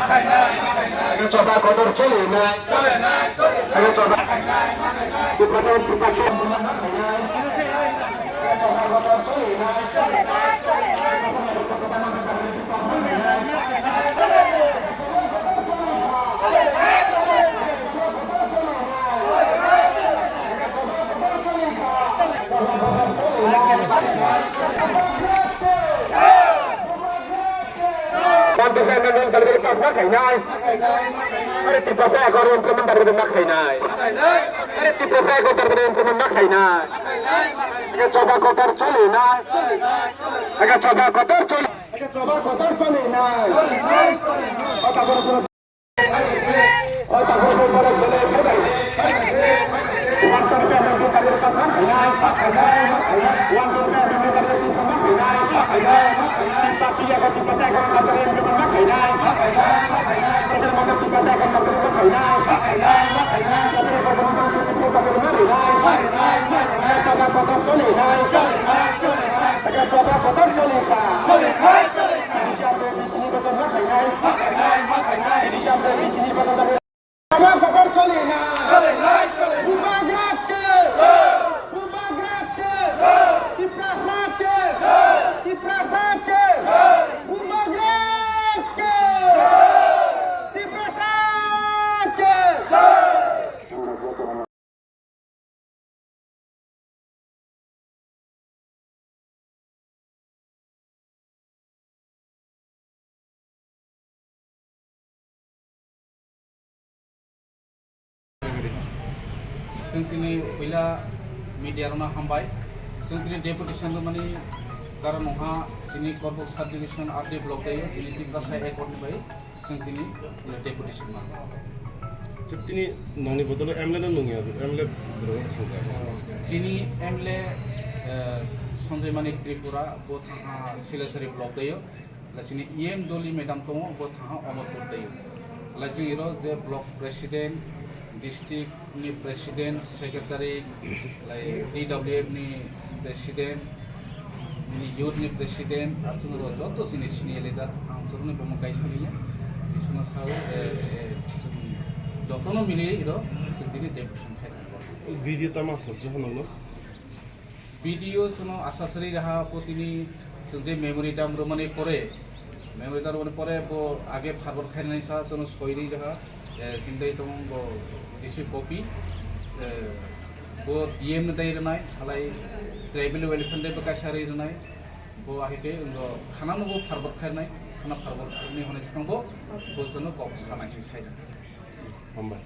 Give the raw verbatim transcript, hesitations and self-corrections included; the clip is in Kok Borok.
Choba kotor choli nai. Choba. One twenty-five member target pass ma khainai. Are Tiprasa accord implement target ma khainai. Are Tiprasa accord target implement ma khainai. Eke choba kotor choli nai. Eke choba kotor choli. Eke choba kotor choli nai. Kota kotor. Choba kotor choli na. Bubagra ke. Bubagra ke. Tiprasa ke. Tiprasa ke. Bubagra ke. Tiprasa ke. Chwng tini puila media rokno hambai. Chwng tini deputation rwmani karon wngkha chini Korbok sub division R D block tei chini Tiprasa accord ni bai. Chwng tini, eh, deputation ma. Chwng tini nongni bodolo M L A no nungya, M L A borok thangkha. Chini M L A, eh, Sanjay Manik Tripura, bo thangha Silasari block dayo. La chini E M Doli madam tongo, bo thangha Amarpur dayo. La chini ro je block president, district ni president, secretary, lai D W F ni president, ni youth ni president, ar chwng rok joto chini senior leader, ang chwng ni bomo kaisa liya. Isino sao, eh, eh, chwng jotono mili iro, chwng tini deputation khai thangbo. Video tama sasri hwnwi no? Video chwngno asasari raha potini chwng je memorandum romani pore, memorandum romani pore bo age forward khainani sa chwngno soiri raha, eh, sindai tong bo D C copy, eh, bo D M ni dai rwnai, halai tribal welfare dai bo kaisa ri rwnai, bo ahike wngbo khana no bo forward khainai, khana forward ni hwnwi swkang bo, bo chwngno kok sanai hwnwi sai rwnai. Hambai.